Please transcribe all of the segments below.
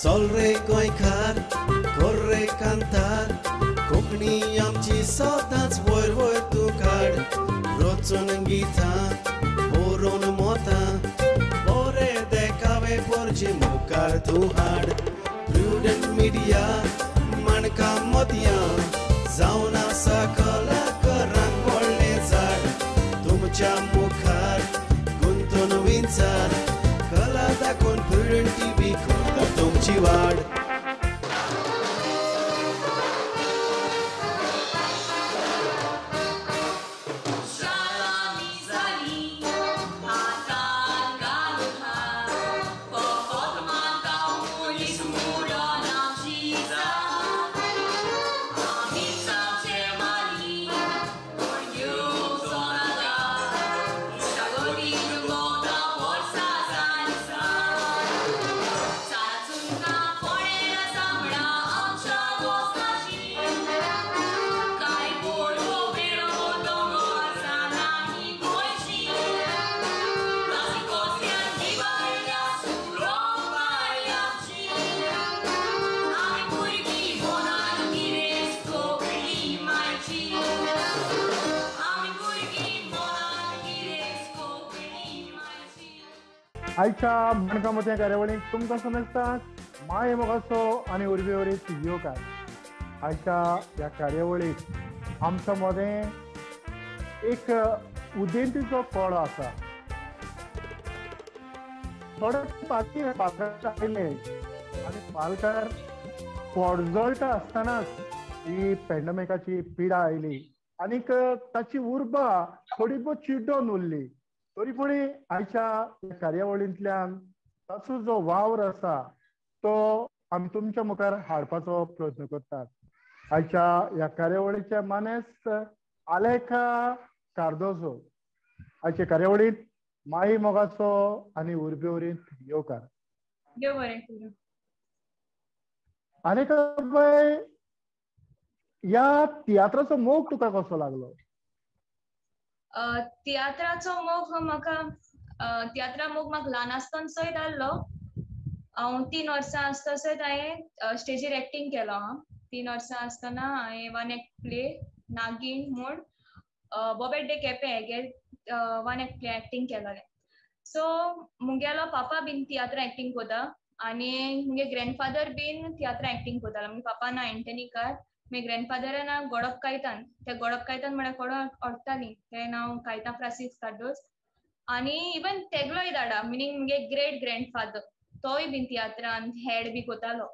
चल रे गोंयकार कर रे कांतार, कोंकणी आमची सदांच वयर वयर तूं काड। रचून गितां बरोवन मोतां, बरे देखावे पोरचे मुखार तूं हाड। प्रुडंट मिडिया माणकां मोतयां, जावन आसा कलाकारांक व्हडलें झाड। तुमच्या मुखार गुंतून विंचार, कला दाखोवन प्रुडंट टीव्ही करता तुमची वाड। आयच्या माणकां मोतयां कार्यावळींत तुमकां समजतात माय मोगाचो आनी उर्बे वरीत येवकार। आयच्या ह्या कार्यावळींत आमच्या मदें एक उदेंतीचो कळो आसा। थोडे पाती पालकार आयले आनी पालकार पोडजळटा आसतनाच ही पॅन्डमिकाची पिडा आयली आनीक ताची उर्बा थोडी भोव चिड्डोन उरली। तरी फुडें आयच्या कार्यावळींतल्यान ताचो जो वावर आसा तो आमी तुमच्या मुखार हाडपाचो प्रयत्न करतात। आयच्या ह्या कार्यावळीच्या मानेस्त आलेखा कार्दोजो। आयच्या कार्यावळींत माई मोगाचो आनी उर्बे वरीत येवकार। आलेखा बाय, ह्या तियात्राचो मोग तुका कसो लागलो? तियात्राचो मोग म्हाका तियात्रा मोग म्हाका ल्हान आसतना सयत आहलो। हांव 3 वर्सां आसता सयत हांवें स्टेजीर एक्टींग केलो। हांव 3 वर्सां आसतना हांवें वन एक्ट प्ले नागीण म्हूण बोबेट डे केपें हेगेर वन एक्ट प्ले एक्टींग केलोलें। सो मुगेलो पापा बीन तियात्रा एक्टींग कोता आनी मुगे ग्रँडफादर बीन तियात्रा एक्टींग कोतालो। मुगे पापा ना एंटनीकार, मुगे ग्रँडफादरा नांव गोडप कायतान, ते गोडप कायतान म्हळ्यार कोडो ओडटालीं, तें नांव कायतां फ्रांसीस कार्दोज। आनी इवन तेगलोय दाडा मिनींग मुगे ग्रेट ग्रँडफादर तोय बीन तियात्रान हेड बी कोतालो।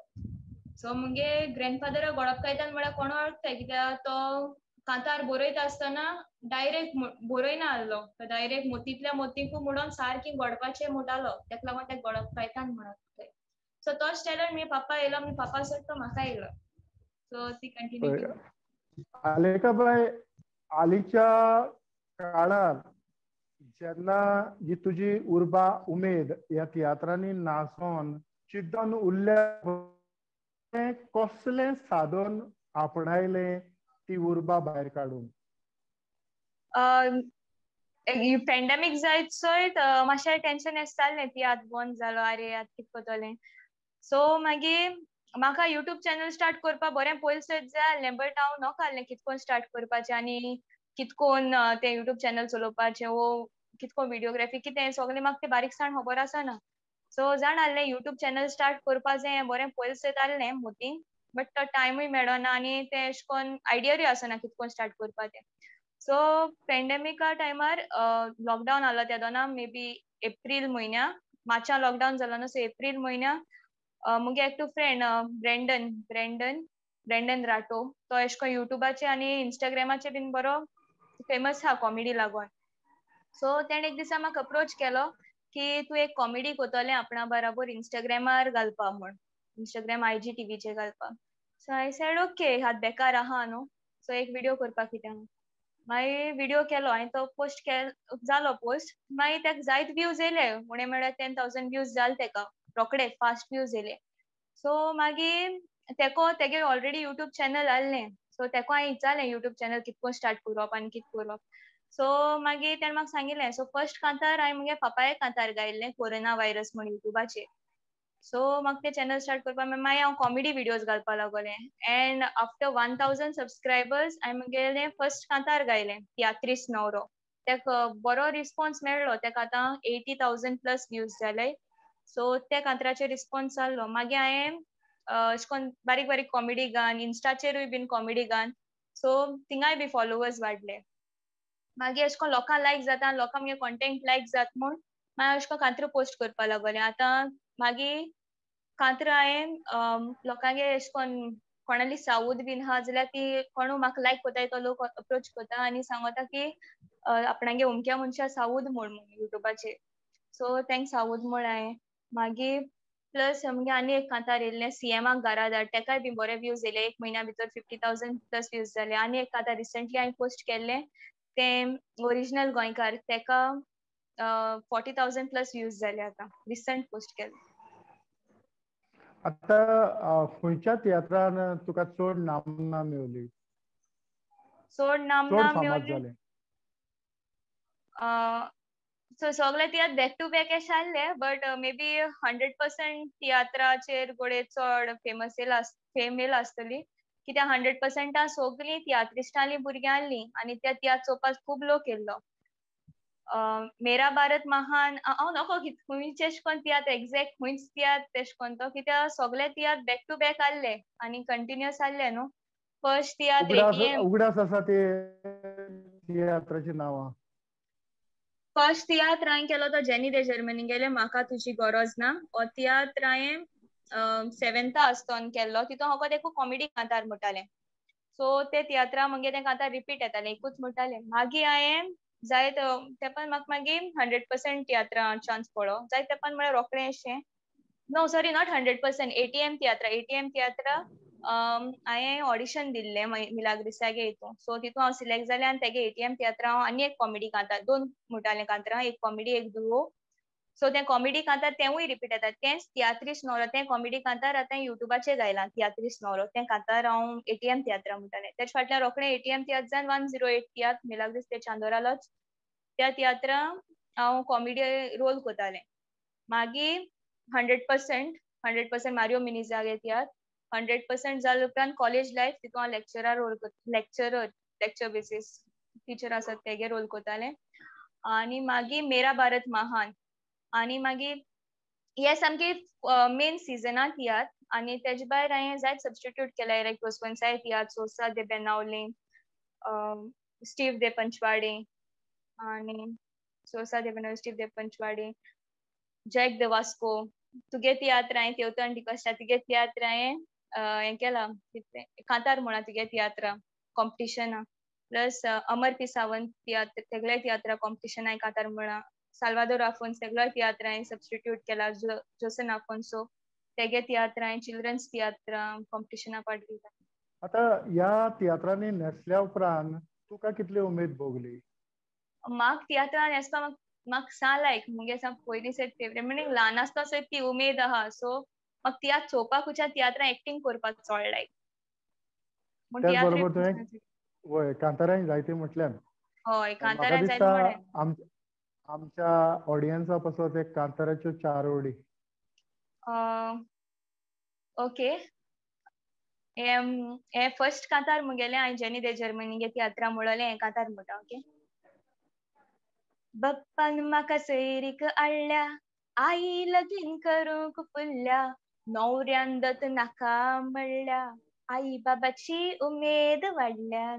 सो मुगे ग्रँडफादरा गोडप कायतान म्हळ्यार कोण वळखता, कित्याक तो कांतार बरयता आसतना डायरेक्ट बरयना आहलो, तो डायरेक्ट मोतींतल्या मोतीकू म्हणून सारकी गोडपाचें म्हणटालो, तेका लागून ते गोडप कायतान म्हणत। सो तोच टॅलंट मुगे पापा येयलो, मुगे पापा सर तो म्हाका येयलो। सो ती कंटिन्यू। आलेखा बाय, हालींच्या काळार जेन्ना जी तुजी उर्बा उमेद ह्या तियात्रांनी नासोन चिड्डोन उरल्या, कसलें साधन आपणायलें ती उर्बा भायर काडून? पॅन्डेमीक जायत सयत मातशें टेन्शन आसतालें, तियात्र बंद जालो, आरे आतां कितें करतलें। सो मागीर म्हाका युट्यूब चॅनल स्टार्ट करपाक बरें पयलीं सयत जाय आहलें, बट हांव नोको आहलें कितकोन स्टार्ट करपाचें आनी कितकोन तें युट्यूब चॅनल चलोवपाचें वो कितकोन व्हिडियोग्राफी कितें सगळें म्हाका तें बारीकसाण खबर आसना। सो जाण आहलें युट्यूब चॅनल स्टार्ट करपा जाय हें बरें पयलीं सयत आहलें मोतीन, बट तो टायमूय मेळना आनी तें अशें कोन्न आयडियारूय आसना कितकोन स्टार्ट करपा तें। सो पॅन्डेमिका टायमार लॉकडावन आहलो त्या दोना मे बी एप्रील म्हयन्या, मार्चा लॉकडावन जालो न्हू, सो एप्रील म्हयन्या मुगे एकटो फ्रेंड ब्रेंडन ब्रेंडन ब्रेंडन राटो, तो अशें कोन्न युट्यूबाचे आनी इंस्टाग्रामाचे बीन बरो फेमस आहा कॉमेडी लागून। सो तेणें एक दिसा म्हाका अप्रोच केलो की तूं एक कॉमेडी कोतलें आपणा बराबर इंस्टाग्रामार घालपा म्हूण, इंस्टाग्राम आयजी टीव्हीचेर घालपा। सो I said okay, हात बेकार आहा न्हू, सो एक व्हिडियो करपाक कित्याक। मागीर व्हिडियो केलो आनी तो पोस्ट जालो पोस्ट, मागीर तेका जायत व्यूज येयले, उणें म्हळ्यार 10,000 व्यूज जाले तेका, रोखडे फास्ट व्यूज येयले। सो मागीर तेको तेगे ऑलरेडी युट्यूब चॅनल आहलें, सो तेको हांवें विचारलें युट्यूब चॅनल कितकोन स्टार्ट करप आनी कितें करप। सो मागीर तेणें म्हाका सांगिल्लें. सो फर्स्ट कांतार हांवें म्हगे पापाय कांतार गायिल्लें कोरोना वायरस म्हण युट्यूबाचेर. सो म्हाका ते चॅनल स्टार्ट करपाक मागीर हांव कॉमेडी विडियोज घालपाक लागोलें. एंड आफ्टर 1000 सबस्क्रायबर्स हांवें म्हगेलें फर्स्ट कांतार गायलें, तियात्रीस नवरो. तेका बरो रिस्पॉन्स मेळ्ळो, तेका आतां 80,000 प्लस व्यूज जाले. सो त्या कांतराचेर रिस्पॉन्स जाल्लो. मागीर हांवें अशें करून बारीक बारीक कॉमेडी गान, इन्स्टाचेरूय बीन कॉमेडी गान, सो थिंगाय बी फॉलोवर्स वाडले. मागीर अशें करून लोकांक लायक जाता, लोकांक मुगे कॉन्टेंट लायक जात म्हूण मागीर अशें करून कांतरां पोस्ट करपाक लागोलें. आतां मागीर कांतरां हांवें लोकांगे अशें करून कोणाली सावूद बीन आहा जाल्यार ती कोणू म्हाका लायक कोताय तो लोक अप्रोच कोता आनी सांगता की आपणागे अमक्या मनशा सावूद म्हूण युट्यूबाचेर. सो तेंक सावूद म्हूण हांवें. मागीर प्लस मुगे आनी एक कांतार येयल्लें सीएमाक घरा धाड, तेकाय बी बरे व्यूज येयले, एक म्हयन्या भितर 50,000 प्लस व्यूज जाले. आनी एक कांतार रिसंटली हांवें पोस्ट केल्लें तें ओरिजिनल गोंयकार, तेका 40,000 प्लस व्यूज जाले आतां रिसंट पोस्ट केलें. आतां खंयच्या तियात्रान तुका चड नामना मेवली? चड नामना मेवली सो सगळे तियात्र बॅक टू बॅक अशें आसले, बट मे बी 100% तियात्राचेर गोडे चड फेमस येला, फेम येला आसतली, कित्याक 100% सगळीं तियात्रिस्टांलीं भुरगीं आहलीं आनी त्या तियात्र चोवपाक खूब लोक येयल्लो. मेरा भारत महान हांव नको खंयचे एशें कोन्न तियात्र एग्जॅक्ट खंयच तियात्र तेशें कोन्न तो, कित्याक सगळे तियात्र बॅक टू बॅक आहले आनी कंटिन्युअस आहले न्हू. फर्स्ट तियात्र उगडास आसा ते तियात्राची नांवां. फर्स्ट तियात्र हांवें केलो तो जेनी दे जर्मनी गेले म्हाका तुजी गरज ना, हो तियात्र हांवें 7th आसतोन केल्लो. तितून फकत एकू कॉमेडी कांतार म्हणटालें. सो ते तियात्रा मगे तें कांतार रिपीट येतालें, एकूच म्हणटालें. मागीर हांवें जायत तेपान म्हाका मागीर 100% तियात्रा चान्स पडलो. जायत तेपान म्हळ्यार रोखडें अशें नो सॉरी not 100% ATM तियात्रा, एटीएम तियात्रा हांवें ऑडिशन दिल्लें मिलाग्रिसागे हितून. सो तितून हांव सिलेक्ट जालें आनी तेगे एटीएम तियात्रा हांव आनी एक कॉमेडी कांतार दोन म्हणटालें कांतरां, एक कॉमेडी एक दुवो. सो तें कॉमेडी कांतार तेंवूय रिपीट येता. तेंच तियात्रीस नवरो तें कॉमेडी कांतार आतां युट्यूबाचेर गायलां, तियात्रीस नवरो तें कांतार हांव एटीएम तियात्रा म्हणटालें. तेच्या फाटल्यान रोखडें एटीएम तियात्र जावन 108 तियात्र मिलाग्रीस ते चांदोरालोच, त्या तियात्रा हांव कॉमेडी रोल कोतालें. मागीर 100% मारियो मिनिजागे तियात्र 100% जाले उपरांत कॉलेज लायफ, तितून हांव lecturer role, lecturer lecture basis teacher आसात तेगे रोल कोतालें. आनी मागीर मेरा भारत महान, आनी मागीर हे सामके मेन सिजना तियात्र. आनी तेजे भायर हांवें जायत सबस्टिट्यूट केले, लायक रोसवंसाय तियात्र, सोसा दे बेनावले, स्टीव दे पंचवाडे, आनी सोसा दे बेनावले, स्टीव दे पंचवाडे, जॅक the Vasco, तुगे तियात्र हांवें तेवतण डिकोस्टा तुगे तियात्र हांवें हें केलां कितें कांतार म्हणा तुगे तियात्रा कॉम्पिटिशना, प्लस अमर पी सावंत तियात्र तेगले तियात्रा कॉम्पिटिशन हांवें कांतार म्हणा, साल्वादोर आफोन्स तेगलो तियात्र हांवें सबस्टिट्यूट केला, जोसन आफोन्सो तेगे तियात्र हांवें चिल्ड्रन्स तियात्रा कॉम्पिटिशना पार्ट घेतला. आतां ह्या तियात्रांनी न्हेसल्या उपरांत तुका कितली उमेद भोगली? म्हाका तियात्रां न्हेसपाक म्हाका सा लायक मुगे सा पयलीं सयत फेवरेट, म्हणजे ल्हान आसतना सयत ती उमेद आहा. सो म्हाका तियात्र चोवपाक तियात्रां एक्टींग करपाक चड लायक. बरोबर तुवें वय कांतारांय जायते म्हटल्यान. हय कांतारां जायते म्हळ्यार आमच्या ऑडियन्सा पासत एक कांताराच्यो 4 ओडी. ओके, हे फर्स्ट कांतार मुगेलें हांवें जेनी दे जर्मनी तियात्रा म्हणलें हें कांतार म्हणटा. ओके. बाप्पान म्हाका सैरीक हाडल्या, आई लगीन करूंक फुल्ल्या, न्हवऱ्यान दत नाका म्हणल्या, आई बाबाची उमेद वाडल्या.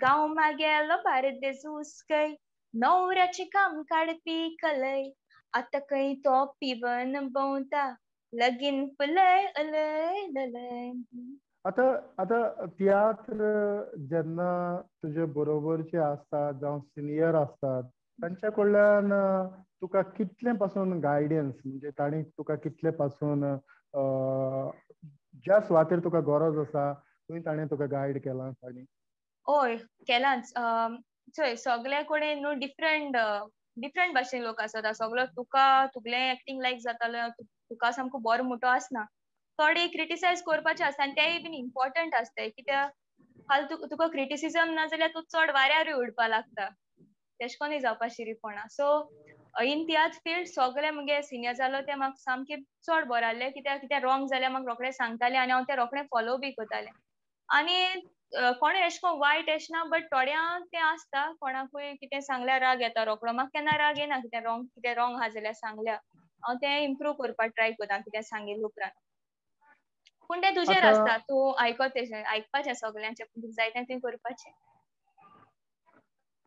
गांव मागेलो बारदेस हुस्कय, न्हवऱ्याचें काम काडपी कलय, आतां खंय तो पिवन भोंवता, लगीन फुलय अलय ललय. आतां आतां तियात्र जेन्ना तुजे बरोबरचे आसतात जावं सिनियर आसतात तांच्या कडल्यान तुका कितलें पासून गायडन्स, म्हणजे तांणी तुका कितले पासून ज्या सुवातेर तुका गरज आसा थंय ताणें तुका गायड केलां तांणी? हय केलांच. चोय सगळे कडेन न्हू डिफरंट डिफरंट भाशेन लोक आसता. सगलो तुका तुगलें एक्टींग लायक जातालो, तुका सामको बरो मोटो आसना, थोडे क्रिटिसायज करपाचे आसता आनी तेय बीन इम्पॉर्टंट आसता, कित्याक फाल्यां तुका क्रिटिसिजम ना जाल्यार तूं चड वाऱ्यारूय उडपा लागता. तेश कोन्नूय जावपा शिरीपणा. सो इन तियात्र फील्ड सगळे मुगे सिनियर जालो ते म्हाका सामके चड बरें आहले, कित्याक कितें रॉंग जाल्यार म्हाका रोखडें सांगताले आनी हांव तें रोखडें फॉलो बी करतालें. आनी कोणूय एशें कोन्न वायट एशें ना, बट थोड्यांक तें आसता, कोणाकूय कितें सांगल्यार राग येता रोखडो. म्हाका केन्ना राग येना, कितें रॉंग आहा जाल्यार सांगल्यार हांव तें इम्प्रूव करपाक ट्राय करता कितें सांगिल्लें उपरांत. पूण तें तुजेर आसता, तूं आयकत आयकपाचें सगल्यांचें, पूण तुका जाय तें तुवें करपाचें.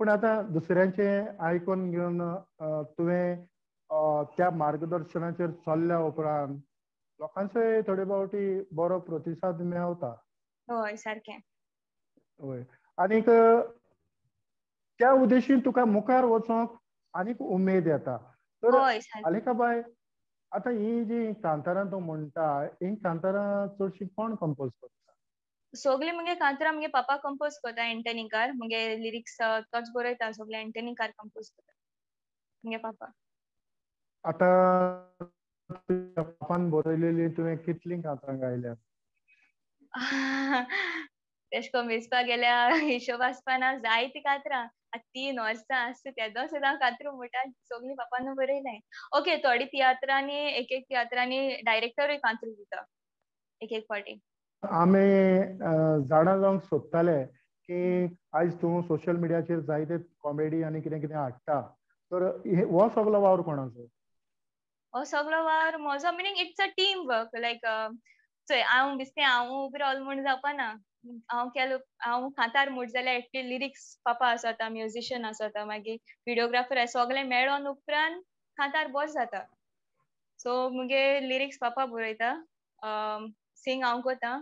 पूण आतां दुसऱ्यांचें आयकून घेवन तुवें त्या मार्गदर्शनाचेर चल्ल्या उपरांत लोकांचोय थोडे फावटी बरो प्रतिसाद मेळता. हय सारकें. हय, आनीक त्या उद्देशीन तुका मुखार वचोंक आनीक उमेद येता. तर आलेखा बाय, आतां ही जी कांतारां तूं म्हणटा, ही कांतारां चडशीं कोण कंपोज करता? सगळीं मुगे कांतरां मुगे पापा कंपोज करता, एंटनीकार. मुगे लिरिक्स तोच बरयता, सगळे एंटनीकार कंपोज करता मुगे पापा. आतां पापान बरयलेली तुवें कितलीं कांतरां गायल्या? तेश कोन्न मेजपाक गेल्यार हिशोब आसपाना, जायतीं कांतरां. आतां 3 वर्सां आसता तेदो सुद्दां कांतरां म्हणटा सगळीं पापान बरयलें. ओके, थोडी तियात्रांनी, एक एक तियात्रांनी डायरेक्टरूय कांतरां दिता एक एक फावटी. आमी जाणा जावंक सोदताले की आयज तूं सोशल मिडियाचेर जायते कॉमेडी आनी कितें कितें हाडटा, तर हो सगलो वावर कोणाचो? हो सगलो वावर म्हजो, meaning it's a team work. Like चोय, हांव बिस्तें हांव उबें रावलें म्हूण जावपाना. हांव केलो, हांव कांतार म्हूण जाल्यार एटलीस्ट लिरिक्स पापा आसता, म्युजिशियन आसता, मागीर विडियोग्राफर, सगळें मेळोन उपरांत कांतार बरो जाता. सो मुगे लिरिक्स पापा बरयता, सिंग हांव करता,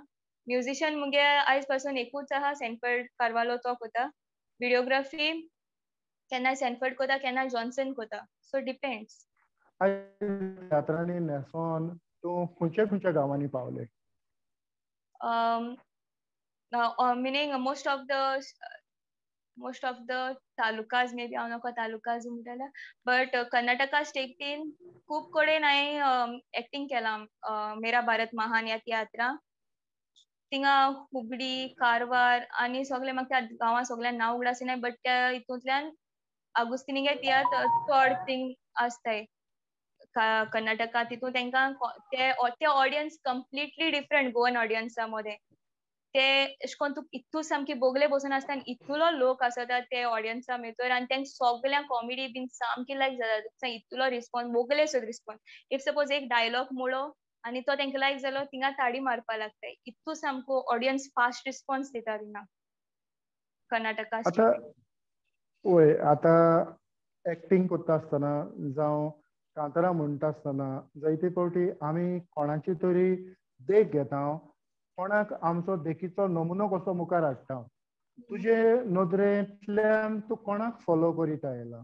म्युजिशियन मुगे आयज पासून एकूच आहा, सॅनफर्ड कार्वालो, तो करता. विडियोग्राफी केन्ना सॅनफर्ड करता, केन्ना जॉन्सन करता, सो डिपेंड्स. तियात्रांनी न्हेसोन तूं खंयच्या खंयच्या गांवांनी पावले? Meaning most of the talukas, maybe हांव नाका तालुकाज म्हणटालें, बट कर्नाटका स्टेटीन खूब कडेन हांवें एक्टींग केलां. मेरा भारत महान ह्या तियात्रां, थिंगा हुबळी, कारवार आनी सगळे म्हाका त्या गांवां सगळ्यां नांव उगडास येना, बट त्या हितूंतल्यान आगुस्तिनीगे तियात्र चड थिंग आसताय कर्नाटका. तितून तांकां ते ऑडियन्स कंप्लिटली डिफरंट गोवन ऑडियन्सा मदें. ते एशें कोन्न तुका इतू सामकी बोगले बसून आसता आनी इतलो लोक आसता ते ऑडियन्सा भितर, आनी तेंका सगळ्यांक कॉमेडी बीन सामकी लायक जाता. इतलो रिस्पॉन्स, बोगले सुद्दां रिस्पॉन्स. If suppose एक डायलॉग मुळो आनी तो तेंका लायक जालो, थिंगा ताडी मारपा लागता. इतू सामको ऑडियन्स फास्ट रिस्पॉन्स दिता थिंगा कर्नाटका. आतां वय, आतां एक्टींग करता आसतना जावं कांतारां म्हणटा आसतना जायते फावटी आमी कोणाची तरी देख घेता, कोणाक आमचो देखीचो नमुनो कसो मुखार हाडटा. तुजे नदरेंतल्यान तूं कोणाक फॉलो करीत आयला?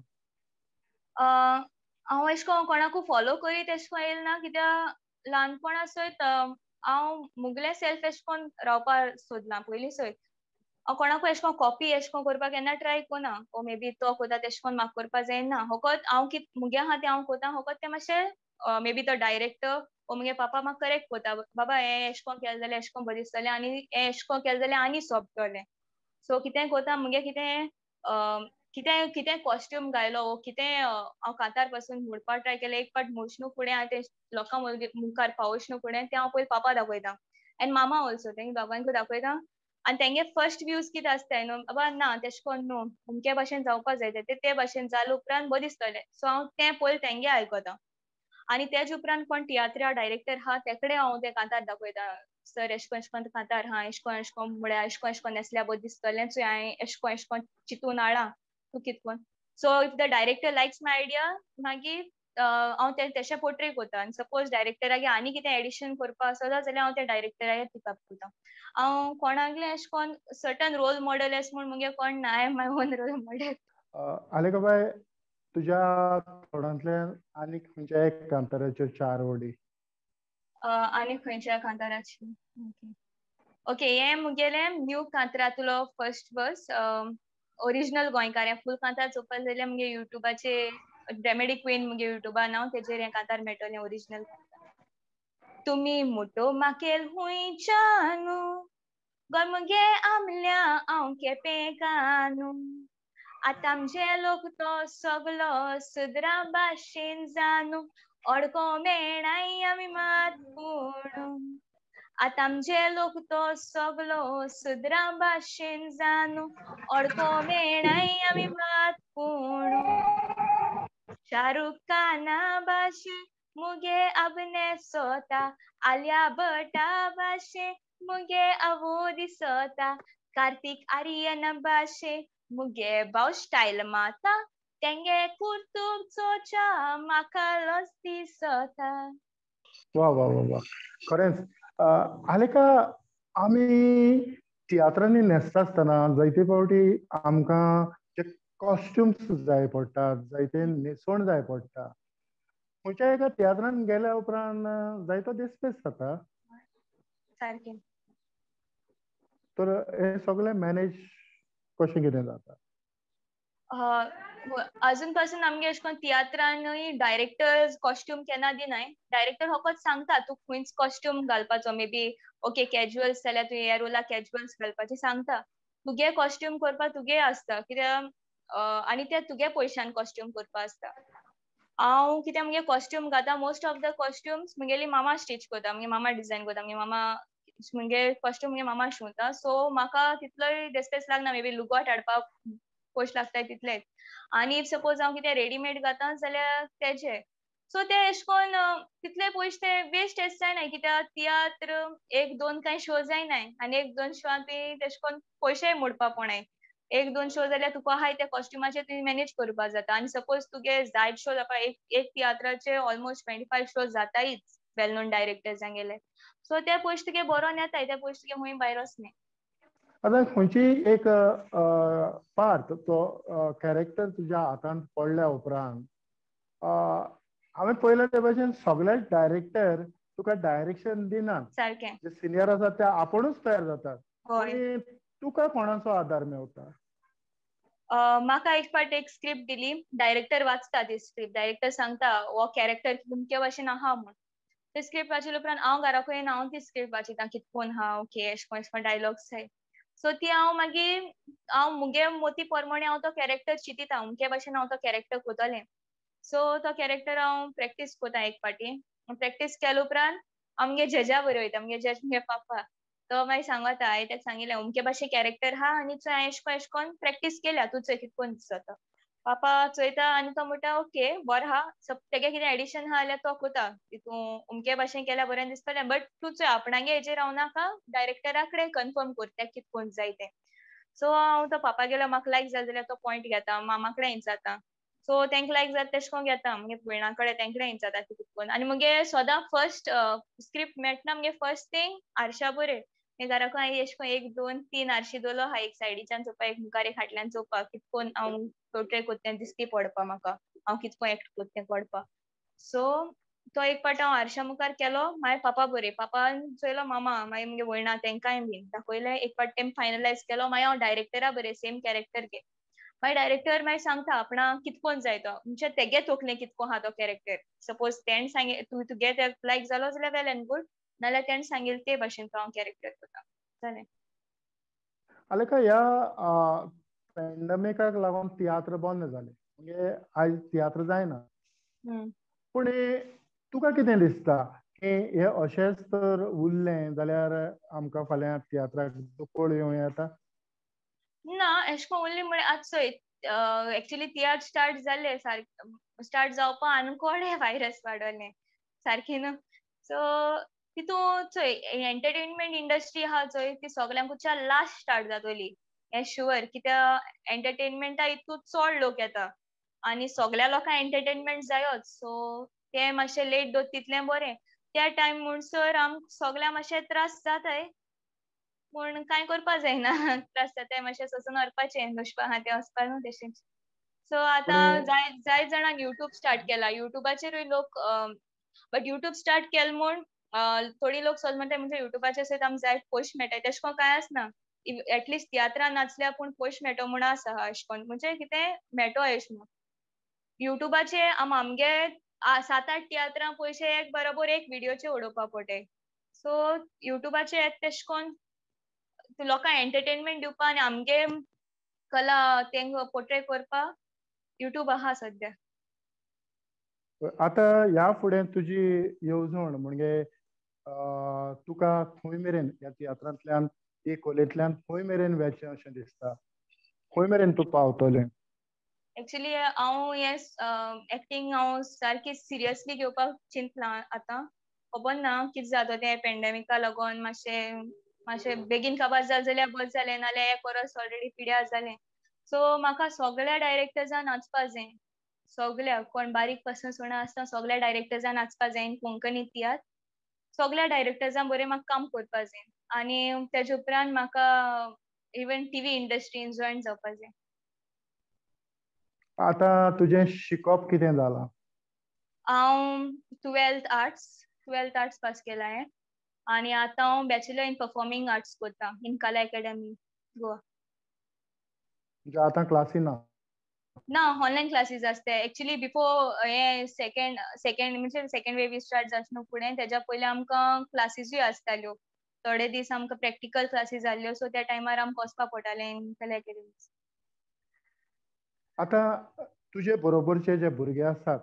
हांव एशें कोन्न कोणाकूय फॉलो करीत एशें कोन्न येयलें ना, कित्याक ल्हानपणा सयत हांव मुगलें सेल्फ एशें कोन्न रावपाक सोदलां पयलीं सयत. हांव कोणाकूय एशें कोन्न कॉपी एशें कोन्न करपाक केन्ना ट्राय करना, ओ मे बी तो करता तेशें कोन्न म्हाका करपा जायना. फकत हांव कितें मुगे आहा तें हांव करता, फकत तें मातशें मे बी तो डायरेक्टर ओ मुगे पापा म्हाका करेक्ट करता, बाबा हें एशें कोन्न केलें जाल्यार एशें कोन्न बरें दिसतलें आनी हें एशें कोन्न केलें जाल्यार आनी सोंपतलें. सो कितें करता मुगे कितें कितें कितें कॉस्ट्यूम घायलो वो कितें हांव कांतार पासून म्हणपाक ट्राय केलें, एक पाट म्हणच फुडें हांवें तें लोकां मुखार पावोच न्हू फुडें, तें हांव पयलीं पापा दाखयता एन्ड मामा ऑल्सो, तेंगे दोगांयकूय दाखयता. आनी तेंगे फर्स्ट व्यूज कितें आसताय न्हू, बाबा ना तेशें कोन्न न्हू, अमके भाशेन जावपा जाय, ते भाशेन जाले उपरांत बरें दिसतलें. सो हांव तें पयलीं तेंगे आयकता आनी तेज उपरांत कोण तियात्रा डायरेक्टर आहा तेकडे हांव तें कांतार दाखयता, सर एशें कोन्न एशें कोन्न कांतार आहा, एशें कोन्न एशें कोन्न म्हळ्यार एशें कोन्न एशें कोन्न न्हेसल्यार बरें दिसतलें, सो हांवें एशें कोन्न एशें कोन्न चिंतून हाडलां, तूं कितें कोन्न. So if the director likes my idea मागीर हांव तें तेशें पोर्ट्रे करता, आनी सपोज डायरेक्टरागे आनी कितें एडिशन करपा आसत जाल्यार हांव तें डायरेक्टरागे पिकअप करता. हांव कोणाकलें एशें कोन्न सर्टन रोल मॉडल एशें म्हूण मुगे कोण ना, I am my own role model. आलेखाबाय, तुज्या तोंडांतल्यान आनी खंयच्या एक कांताराच्यो 4 वडी? आनी खंयच्या कांताराची? ओके, हें मुगेलें न्यू कांतरांतलो फर्स्ट वर्स, ओरिजिनल गोंयकार. हें फूल कांतार चोवपाक जाल्यार मुगे युट्यूबाचेर रेमेडी क्वीन मुगे युट्यूबार नांव, तेजेर हें कांतार मेळटलें ओरिजिनल कांतार. तुमी मोटो माकेल हुंयच्यानू, गोंय मुगे आमल्या हांव केपेंकानू, आतां आमचे लोक तो सगलो सुदरा भाशेन जानू, अडको मेणाय आमी मात पूण. आतां आमचे लोक तो सगलो सुदरा भाशेन जानू, अडको मेणाय आमी मात पूण. शाहरुख खाना भाशे मुगे अभिनय सोता, आलिया भट्टा भाशे मुगे आवो दिसता, कार्तिक आर्यन भाशे मुगे भाव स्टायल माता, तेंगे कुर्तूब चोच्या म्हाका लज दिसता. वा वा वा वा, खरेंच. आलेका, आमी तियात्रांनी न्हेसता आसतना जायते फावटी आमकां जे कॉस्ट्युम्स जाय पडटात, जायते न्हेसवण जाय पडटा. खंयच्या एका तियात्रान गेल्या उपरांत जायतो दिसपेस जाता. सारकें. तर हे सगळें मॅनेज कशें कितें जाता? अजून पासून आमगे अशें करून तियात्रानूय डायरेक्टर कॉस्ट्यूम केन्ना दिनाय. डायरेक्टर फकत सांगता तूं खंयच कॉस्ट्यूम घालपाचो, मे बी ओके कॅज्युअल्स जाल्यार तुवें ह्या रोला कॅज्युअल्स घालपाचें सांगता. तुगे कॉस्ट्यूम करपाक तुगे आसता कित्याक, आनी ते तुगे पयशान कॉस्ट्यूम करपा आसता. हांव कित्याक मुगे कॉस्ट्यूम घाता, मोस्ट ऑफ the costumes मुगेली मामा स्टिच करता, मुगे मामा डिजायन करता, मुगे मामा मुगे कॉस्ट्यूम मुगे मामा शिंवता. सो म्हाका तितलोय देस्पेस लागना, मे बी लुगोट हाडपाक पयशे लागताय तितलेच. आनी if suppose हांव कितें रेडीमेड घाता जाल्यार तेजे, सो ते एशें कोन्न तितले पयशे ते वेस्ट एश जायनाय, कित्याक तियात्र एक दोन कांय शो जायनाय आनी एक दोन शोआन तुवें तेशें कोन्न पयशेय मोडपा पडनाय. एक दोन शो जाल्यार तुका आहाय त्या कॉस्ट्युमाचेर तुवें मॅनेज करपा जाता. आनी सपोज तुगे जायत शो जावपा, एक तियात्राचे ऑलमोस्ट 25 शो जातायच वेल नोन डायरेक्टर्सांगेले. सो ते पयशे तुगे बरोवन येताय, ते पयशे तुगे खूंय भायर वचनाय. आतां खंयची एक पार्ट तो कॅरेक्टर तुज्या हातांत पडल्या उपरांत हांवें पळयलें ते भाशेन सगळे डायरेक्टर तुका डायरेक्शन दिनात, सारकें. जे सिनियर आसात ते आपुणूच तयार जातात. तुका कोणाचो आदार मेवता? म्हाका एक फावट एक स्क्रिप्ट दिली, डायरेक्टर वाचता ती स्क्रिप्ट, डायरेक्टर सांगता हो कॅरेक्टर तुमचे भाशेन आहा म्हूण. ते स्क्रिप्ट वाचले उपरांत हांव घरा कडेन हांव ती स्क्रिप्ट वाचिता कितकोन आहा, ओके एशें कोन्न एशें कोन्न डायलॉग्स आहाय. सो ती हांव मागीर हांव मुगे मोती प्रमाणे हांव तो कॅरेक्टर चिंतिता, अमके भाशेन हांव तो कॅरेक्टर कोतलें. सो तो कॅरेक्टर हांव प्रॅक्टीस कोता एक फावटी. प्रॅक्टीस केले उपरांत आमगे जजा बरोबर वयता, आमगे जज मुगे पापा, तो मागीर सांगता, हांवें ताका सांगिल्लें अमके भाशेन कॅरेक्टर आहा आनी चोय हांवें एशें कोन्न एशें कोन्न प्रॅक्टीस केल्या, तूं चोय कितकोन दिसता. पापा चोयता आनी तो म्हणटा ओके बरो आहा, तेगे कितें एडिशन आहा जाल्यार तो कोता, तूं अमके भाशेन केल्यार बरें दिसतलें, बट तूं चोय आपणागे हेजेर रावनाका, डायरेक्टरा कडेन कन्फर्म कर तें कितकोन जाय तें. सो हांव तो पापा गेलो म्हाका लायक जालें जाल्यार तो पॉयंट घेता, मामा कडेन विचारता, सो तांकां लायक जाता तेशें कोन्न घेता, मुगे भयणा कडेन तेंकडे विचारता कितकोन. आनी मुगे सदां फर्स्ट स्क्रिप्ट मेळटना मुगे फर्स्ट थिंग आरशा बरें, घराक हांवें एशें कोन्न 1 2 3 आरशी दवरलो आहा, एक सायडीच्यान चोवपा, एक मुखार, एक फाटल्यान चोवपा, कितकोन हांव पोर्ट्रे कोत्ता तें दिसती पडपा म्हाका, हांव कितको एक्ट कोत्ता तें पडपा. सो तो एक फावट हांव आरशा मुखार केलो, मागीर पापा बरें, पापान चोयलो मामा, मागीर मुगे भयणा तेंकांय बीन दाखयलें, एक फावट तेम फायनलायज केलो. मागीर हांव डायरेक्टरा बरें सेम कॅरेक्टर घे, मागीर डायरेक्टर मागीर सांगता आपणा कितकोन जाय तो, म्हणजे तेगे तोखले कितको आहा तो कॅरेक्टर. सपोज तेणें सांगे तूं तुगे लायक जालो जाल्यार वेल एंड गूड, नाल्यार तेणें सांगिल्लें ते भाशेन तो हांव कॅरेक्टर करता. जालें. आलेका, ह्या पॅन्डमिकाक लागून तियात्र बंद जाले, म्हणजे आयज तियात्र जायना, पूण तुका कितें दिसता की हे अशेंच तर उरलें जाल्यार आमकां फाल्यां तियात्राक दुकोळ येवं येता? ना, एशें कोन्न उरलें म्हळ्यार आतां चोय एक्चुली तियात्र स्टार्ट जाले, सारकें स्टार्ट जावपा आनी कोडे व्हायरस वाडोलें सारकें न्हू. सो तितू चोय एंटरटेनमेंट इंडस्ट्री आहा चोय ती सगल्यांकूच्या लास्ट स्टार्ट जातली हें शुअर, कित्याक एंटरटेनमेंटा इतू चड लोक येता आनी सगल्या लोकांक एंटरटेनमेंट जायोच. सो तें मातशें लेट दवर तितलें बरें. त्या टायम म्हणसर आमकां सगल्यांक मातशें त्रास जाताय, पूण कांय करपा जायना, त्रास जाताय मातशें सोंसून व्हरपाचें, नशिबा आहा तें वचपा न्हू तशें. सो आतां जायत जाणांक युट्यूब स्टार्ट केला, युट्यूबाचेरूय लोक, बट युट्यूब स्टार्ट केल म्हूण थोडी लोक सोद म्हणटा म्हणजे युट्यूबाचेर सयत आमकां जाय पयशे मेळटाय, तेशें कोन्न कांय आसना. एटलिस्ट तियात्रां नाचल्या पूण पयशे मेळटो म्हूण आसा अशें कोन्न, म्हणजे कितें मेळटो अशें म्हूण. युट्यूबाचे आमगे 7-8 तियात्रां पयशे एक बरोबर एक विडियोचे उडोवपा पडटाय. सो युट्यूबाचे येता तेशें कोन्न लोकांक एंटरटेनमेंट दिवपा आनी आमगे कला तेंक पोर्ट्रे करपाक युट्यूब आहा सद्या. आतां ह्या फुडें तुजी येवजण म्हणजे तुका खंय मेरेन ह्या तियात्रांतल्यान ही कलेंतल्यान खंय मेरेन वचचें अशें दिसता, खंय मेरेन तूं पावतलें? एक्चुली हांव हें एक्टींग हांव सारकी सिरियसली घेवपाक चिंतलां आतां. खबर ना कितें जाता तें पेंडेमिका लागून मातशें मातशें बेगीन काबार जालें जाल्यार बरें जालें, नाल्यार एक वरस ऑलरेडी पिड्यार जालें. सो म्हाका सगळ्या डायरेक्टर्सान नाचपा जाय, सगळ्या कोण बारीक पासून सोणा आसता सगळ्या डायरेक्टर्सान नाचपा जाय कोंकणी तियात्र सगळ्या डायरेक्टर्सान बरें म्हाका काम करपा जाय. आनी तेजे उपरांत म्हाका इवन टीव्ही इंडस्ट्रीन जॉयन जावपा जाय. आतां तुजें शिकप कितें जालां? हांव 12th arts पास केलां हांवें आनी आतां हांव बॅचलर इन परफॉर्मिंग आर्ट्स करता इन कला एकेडमी गोवा. म्हणजे आतां क्लासी ना? ना, ऑनलायन क्लासीस आसता. एक्चुली बिफोर हे सेकंड म्हणजे सेकंड वेव स्टार्ट जावचे फुडें तेज्या पयलीं आमकां क्लासीसूय आसताल्यो. थोडे दीस आमकां प्रॅक्टिकल क्लासीस जाल्ल्यो, सो त्या टायमार आमकां वचपा पडटालें इन कला एकेडमी. आतां तुजे बरोबरचे जे भुरगे आसात,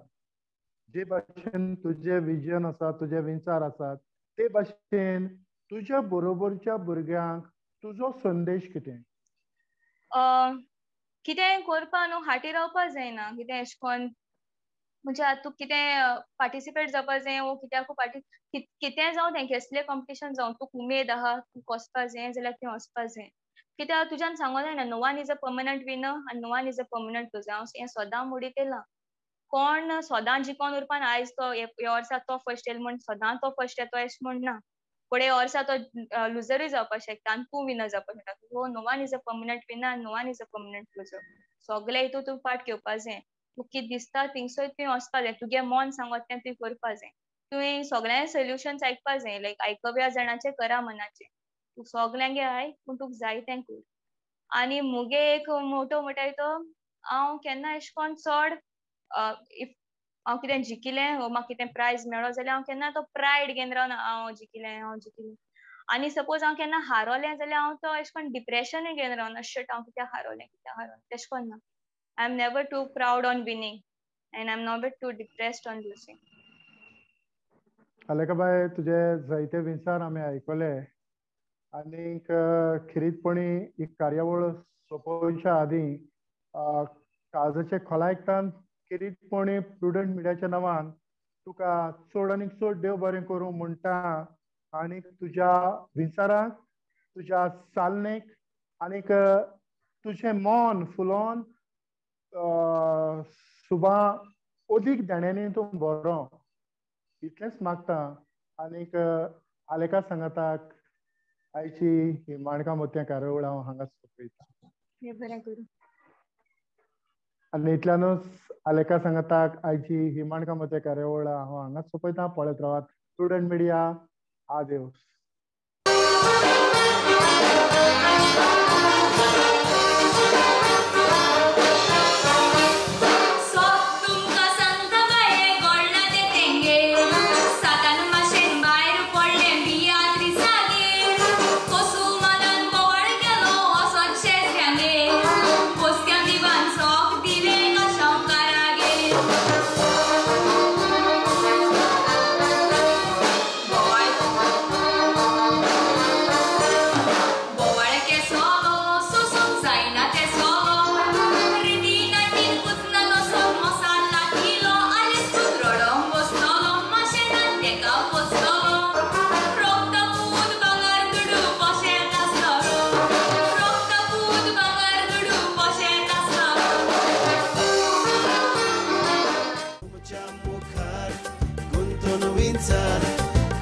जे भाशेन तुजे विजन आसा, तुजे विचार आसात, ते भाशेन तुज्या बरोबरच्या भुरग्यांक तुजो संदेश कितें? कितें करपा न्हू हाटी रावपा जायना. कितें एशें कोन्न म्हणजे आतां तूं कितें पार्टिसिपेट जावपा जाय वो कित्याकू कितें जावं तें केसलें कॉम्पिटिशन जावं, तुका उमेद आहा तूं वचपा जाय जाल्यार तुवें वचपा जाय. कित्याक तुज्यान सांगो जायना no one is a permanent winner आनी no one is a permanent loser. हांव हें सदां मुडीत येयलां, कोण सदां जिकोन उरपान आयज तो ह्या वर्सा तो फर्स्ट येयलो म्हूण सदां तो फर्स्ट येतो अशें म्हूण ना. फुडें वर्सा तो लुजरूय जावपाक शकता आनी तूं विनर जावपाक शकता. So no one is a permanent winner आनी no one is a permanent loser. सगळे हितून तूं पार्ट घेवपा जाय. तुका कितें दिसता थिंगसर तुवें वचपा जाय. तुगे मन सांगता तें तुवें करपा जाय. तुवें सगळ्यांचे सोल्युशन्स आयकपा जाय. लायक आयकव्या जाणाचें करा मनाचें, तूं सगल्यांगे आयक पूण तुका जाय तें कर. आनी मुगे एक मोटो म्हणटाय तो हांव केन्ना एशें कोन्न चड if हांव कितें जिखलें वो म्हाका कितें प्रायज मेळ्ळो जाल्यार हांव केन्ना तो प्रायड घेवन रावना हांव जिखलें हांव जिखलें. आनी सपोज हांव केन्ना हारोलें जाल्यार हांव तो एशें कोन्न डिप्रेशनूय घेवन रावना, शिट हांव कित्याक हारोलें कित्याक हारोलें तेशें कोन्न ना. I am never too proud on winning and I am never too depressed on losing. आलेखाबाय, तुजे जायते विचार आमी आयकले आनीक खेरीतपणी ही कार्यावळ सोंपोवच्या आदीं काळजाचे खोलायकतान खेरीतपणी प्रुडंट मिडियाच्या नांवान तुका चड आनीक चड देव बरें करूं म्हणटा आनी तुज्या विचारांक, तुज्या चालणेक आनीक तुजें मन फुलोवन सुबा अदीक दाण्यांनी तूं बरो इतलेंच मागता. आनीक आलेखा सांगाताक आयची ही माणकां मोतयां कार्यावळ हांव हांगा सोंपयता. आनी इतल्यानूच आलेखा सांगाताक आयची ही माणकां मोतयां कार्यावळ हांव हांगाच सोंपयता. पळयत रावात प्रुडंट मिडिया. आदेवस.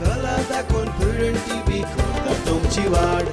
कला दाखोवन प्रुडंट टीव्ही करता तुमची वाड.